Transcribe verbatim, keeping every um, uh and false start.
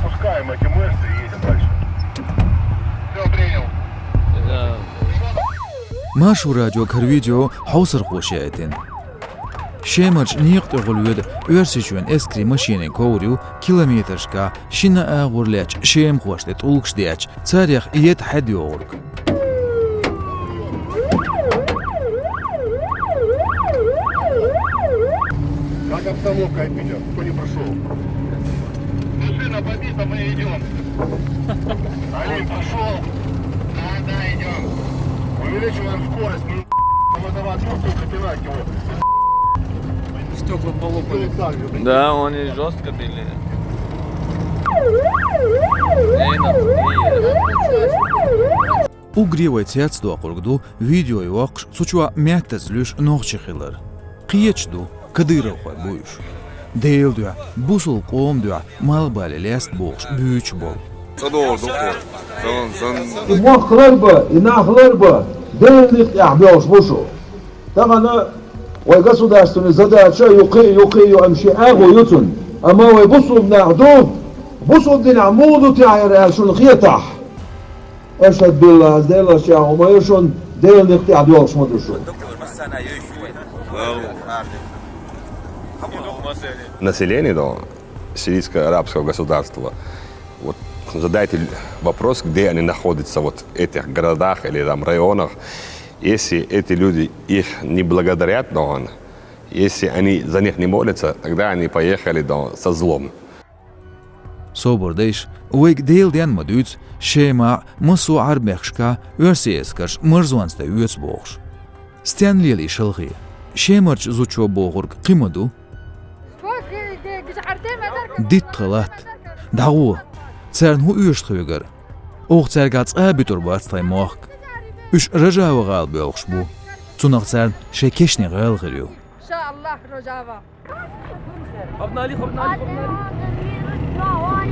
Пускаем эти мышцы и едем дальше. Все, принял. Маршо радиога хӀара видео хьовсархоша яийтина. Шемарчу некъа тӀехула йоьду Оьрсийчоьнан эскарийн машенийн ковра ю километрашкахь шина агӀор лаьттачу шемахошна тӀе тӀулгаш детташ, царех етта хьаьдда йогӀург. Как обстановка, Питер? Кто не прошел? Машина побита, мы идем. Олег, пошел. Да, да, идем. Увеличиваем скорость. Ну, вызывать, ну, сука, пинать его. Стекла полопали. Ну, так же, блин. Да, они жестко били. Угре вай цецдоккхург ду видео йоккхуш, цу чохь меттаза луьйш нохчий хилар. Кхеташ ду, кадыровхой бу уьш. Делан дуьхьа, бусалба къоман дуьхьа малхбале лаьцна бохуш буьйцуш болу. ЦӀа догӀур ду кхо. Сан, сан. И мохк ларба, и нах ларба, Делан некъа тӀехь боьлхуш бу шу. Тахана вай государственный задача юккъе, юккъе ю, амма шен агӀо ю цунна. Амма вай бусулба нах ду, бусулба динехь муха ду техьа яра аьлла шуна хетахь. Ашхад биллахь, Делан чӀагӀо ма ю шуна, Делан некъа тӀехь боьлхуш ма ду шу. Население, да, сирийско-арабского государства. Вот задайте вопрос, где они находятся, вот в этих городах или там районах. Если эти люди их не благодарят, да, если они за них не молятся, тогда они поехали, да, со злом. Собар дайша, вайга Делан денна ма дуьйцу, Шемахь, массо а Ӏарбойн мехкашкахь оьрсийн эскарш марзонца тӀе оьцу бохуш. Стенна лелий шалхе? Шемарчу зудчо бохург кхин ма ду? Дитт халатта. ДӀагӀо. Царна хӀун оьшу тхоьгара? Оха цаьргахь цкъа а буьтур бац тхайн мохк. Уьш Ражава-гӀала боьлхуш бу. Цунах царна шайн кешнийн гӀала хир ю. Обнали, обнали, обнали.